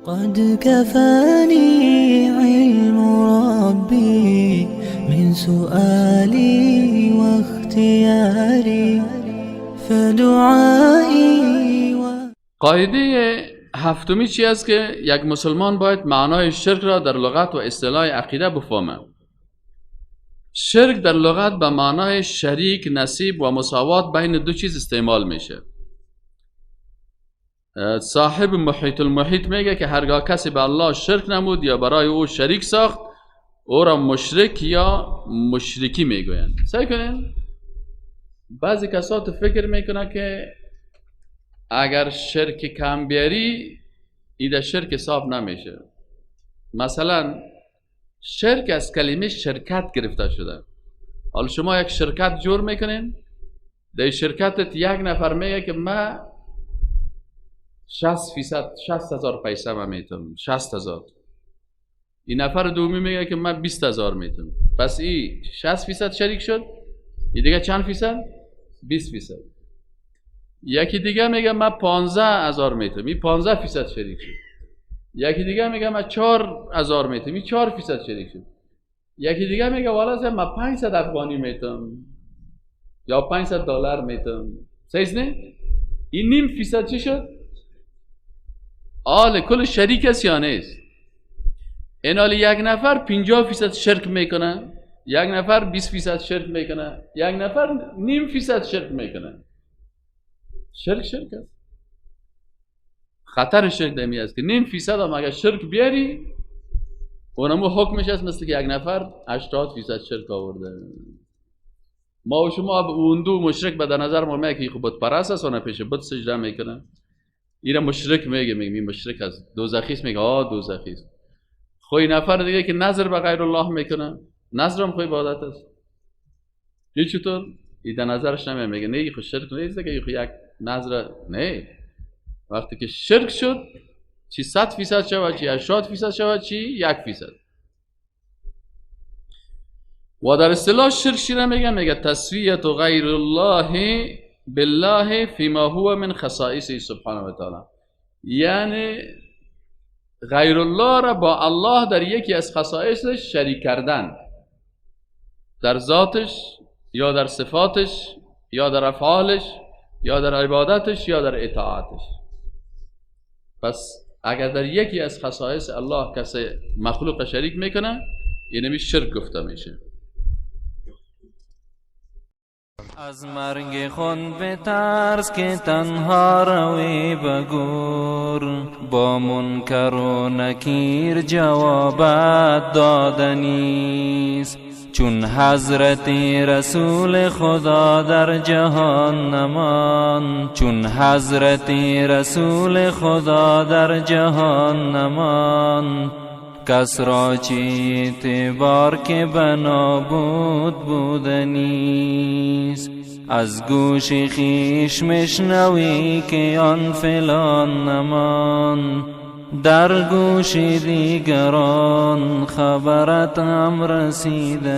قد كفاني علم ربي من سؤالي واختياري فدعائي و... قاعده هفتمی چی است که یک مسلمان باید معنای شرک را در لغت و اصطلاح عقیده بفهمه. شرک در لغت به معنای شریک، نصیب و مساوات بین دو چیز استعمال میشه. صاحب محیط المحیط میگه که هرگاه کسی به الله شرک نمود یا برای او شریک ساخت، او را مشرک یا مشرکی میگویند. سعی کنین، بعضی کسا تو فکر میکنه که اگر شرک کم بیاری ایده شرک حساب نمیشه. مثلا شرک از کلمه شرکت گرفته شده. حالا شما یک شرکت جور میکنین، در شرکتت یک نفر میگه که من 60%، 60,000 پیسه من میتم، 60,000. این نفر دومی میگه که من 20,000 میتم. پس این 60% شریک شد، این دیگه چند فیصد؟ 20%. یکی دیگه میگه من 15,000 میتم، این 15% شریک شد. یکی دیگه میگه من 4,000 میتم، این 4% شریک شد. یکی دیگه میگه والا من 500 افغانی میتم یا 500 دلار میتم. صحیح نه؟ این نیم فیصد چی شد؟ آل کل شریک است یا نیست؟ این حال یک نفر 50% شرک میکنه، یک نفر 20% شرک میکنه، یک نفر نیم فیصد شرک میکنه. شرک شرک است. خطر شرک دمی است که نیم فیصد هم اگر شرک بیاری، اونمو حکمش است مثل که یک نفر 80% شرک آورده. ما و شما اون دو مشرک به در نظر ما میاد که خب بت پرست است و پیش بت سجده میکنه، اینا مشرک میگه، میگه مشرک است، دوزخی است، میگه آ دوزخی است. خو این نفر دیگه که نظر به غیر الله میکنه، نظر هم خو عبادت است. این چطور؟ این در نظرش نمیاد، میگه نه خو شرک نیست که خو یک نظر نه. وقتی که شرک شد، چی 100% شود، چی 80% شود، چی 1%. و در اصطلاح شرک چی میگه؟ میگه تسویت غیر الله بالله فيما هو من خصائصه سبحانه و تعالی. یعنی غیر الله را با الله در یکی از خصائصش شریک کردن، در ذاتش یا در صفاتش یا در افعالش یا در عبادتش یا در اطاعتش. پس اگر در یکی از خصائص الله کسی مخلوق شریک میکنه، اینمی شرک گفته میشه. از مرگ خون بترس که تنها روی بگور، با منکر و نکیر جوابت دادنیست. چون حضرت رسول خدا در جهان نمان، چون حضرت رسول خدا در جهان نمان، کس را چه اعتبار که بنا بود بودنیست. از گوش خویش مشنوی که آن فلان نمان، در گوش دیگران خبرت هم رسیدنیست.